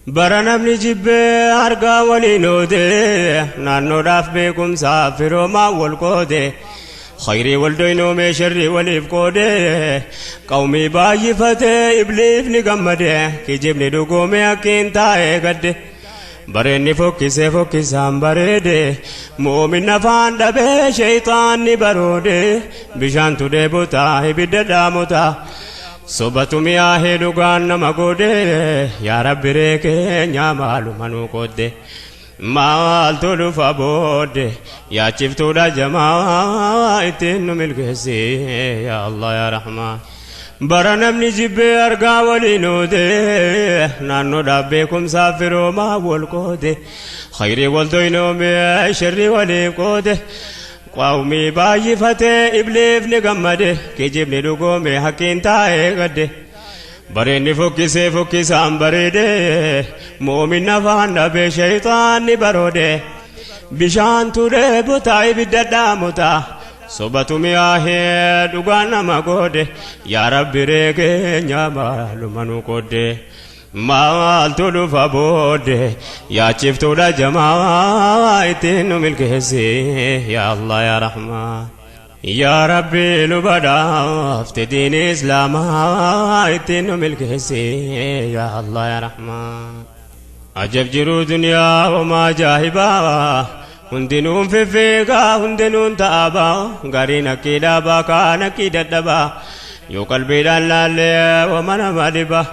Bara namni jibbee argaa waliin oode, naannoodhaaf beekumsaaf firoomaa wal qoode, khayrii wal doynoomee sharrii waliif qoode, qawmii baay'ifatee ibliifni gammade, kijibni dhugoomee akkiin taa'ee gadde. Bareenni fokkisee fokkisaan bareede, moomin afaan dhabee sheeyxaanni baroode, bishaantu dheebotaa ibidda dhaamotaa. Sobatu mi'aahee dhugaan nama godhe, yaa Rabbi ree keenya maaluma nuu qoodde. Maaltu dhufa boodde, yaachiftuudha jamaa ittiin nu milkeessi, yaa Allah yaa Rahmaan. Bara namni jibbee argaa waliin oode, naannoodhaaf beekumsaaf firoomaa wal qoode, khayrii wal doynoomee sharrii waliif qoode. Qawmii baay'ifatee ibliifni gammade, kijibni dhugoome hakkiin taa'ee gadde. Bareenni fokkisee fokkisaan bareede, moomin afaan dhabee sheeyxaanni baroode. Bishaantu dheebotaa ibidda dhaamotaa, sobatu mi'aahee dhugaan nama goode, yaa Rabbi ree keenya maaluma nu qoodde. Maaltu dhufa boodde, yaachiftuudha jamaa ittiin nu milkeessi, yaa Allah yaa Rahmaan. Yaa Rabbi nu badhaafte diin Islaamaa ittiin nu milkeessi, yaa Allah yaa Rahmaan. Ajab jiruu duniyaa homaa ajaa'ibaa, hundinuun fiffiigaa hundinuun ta'abaa, gariin akkii dhaabaa kaan akkii dadhabaa, yoo qalbiidhaan laallee wama nama dhiba.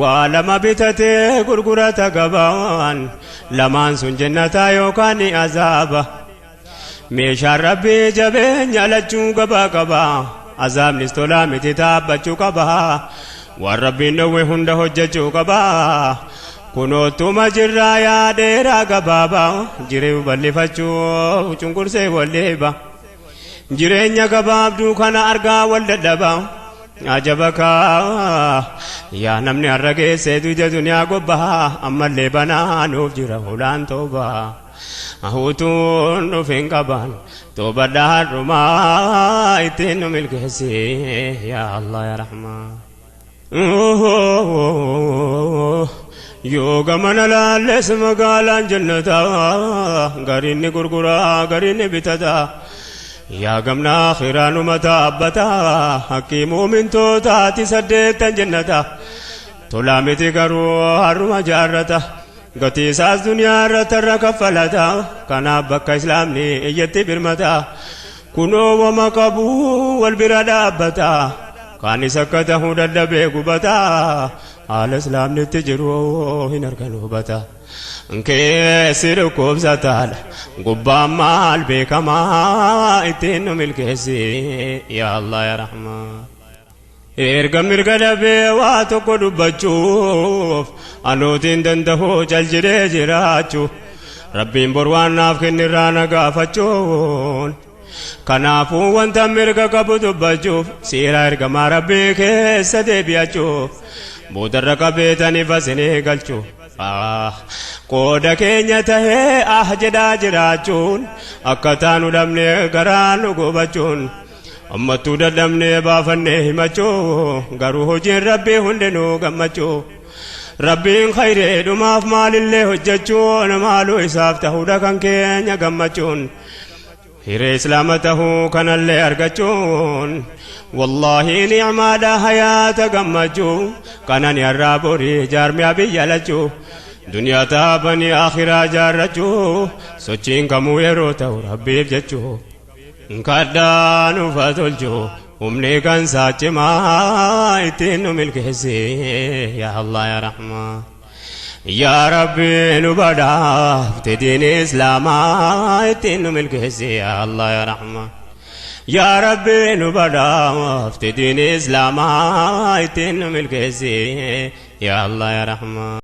Waa lama bitatee gurgurata gabaan, lamaan sun jannataa yookaan ni azaaba. Meeshaan Rabbii jabeenya lachuu gabaa qaba, azaabnis tolaa miti taabbachuu qaba, waan Rabbiin dhowwe hunda hojjechuu qaba. Kunoottuma jirraa yaa dheeraa gabaabaa, jiruu bal'ifachuu cunqursee walleeba. Jireenya gabaabduu kana argaa wal dadhaba. Ajaba kaa yaa namni har'a geessee duuja duniyaa gobbaa, ammallee banaa nuuf jira hulaan toobaa. Hutuun dhufin qaban toobadha har'umaa ittiin nu milkeessi, yaa Allah yaa Rahmaan. Yoo gamana laalles magaalaan jannataa, gariin ni gurguraa gariin ni bitataa. Yaa gamna akhiraanuma taabbataa, haqqii muumintootaati 8 jannata. Tolaa miti garuu har'uma jaarrata, gatii isaas duniyaa irratti irra kaffalata. Kanaaf bakka islaamni iyyatti birmata, kunoo wama qabu wal bira dhaabbata, kaanis akka tahuu dadhabee gubata, haala islaamni itti jiru hin argan hubata. Keessi dhukkubsataadha gubbaan maal beekamaa ittiin nu milkeessi, yaa Allah yaa Rahmaan. Erga mirga dhabee waa tokko dubbachuuf anuutiin danda'u cal jedhee jiraachuu, Rabbiin bor waan naaf kennirraa na gaafachuun. Kanaafuu wanta mirga qabu dubbachuuf seera ergamaa Rabbii keessa deebi'achuuf boodarra qabeetaniif asinii galchuu. Qooda keenya tahee ah jedhaa jiraachuun akka taanu dhabnee garaa nu gubachuun, ammattuu dadhabnee baafannee himachuu, garuu hojiin Rabbii hundinuu gammachuu. Rabbiin khayreedhumaaf maalillee hojjechuun maaluu isaaf ta'uudha kan keenya gammachuun. Hiree islaama tahuu kanallee argachuun wallaahi ni'maadha hayaata gammachuu, kanani har'aa borii jaarmiyaa biyya lachuu, duniyaa taabanii akhiraa jaarrachuu, sochiin kamuu yeroo ta'u Rabbiif jechuu. Kadhaa nuuf haa tolchuu humni kan saachimaa ittiin nu milkeessi, yaa Allah yaa Rahmaan. Yaa Rabbi nu badhaafte diin Islaamaa ittiin nu milkeessi, yaa Allah yaa Rahmaan. Yaa Rabbi nu badhaafte diin Islaamaa ittiin nu milkeessi, yaa Allah yaa Rahmaan.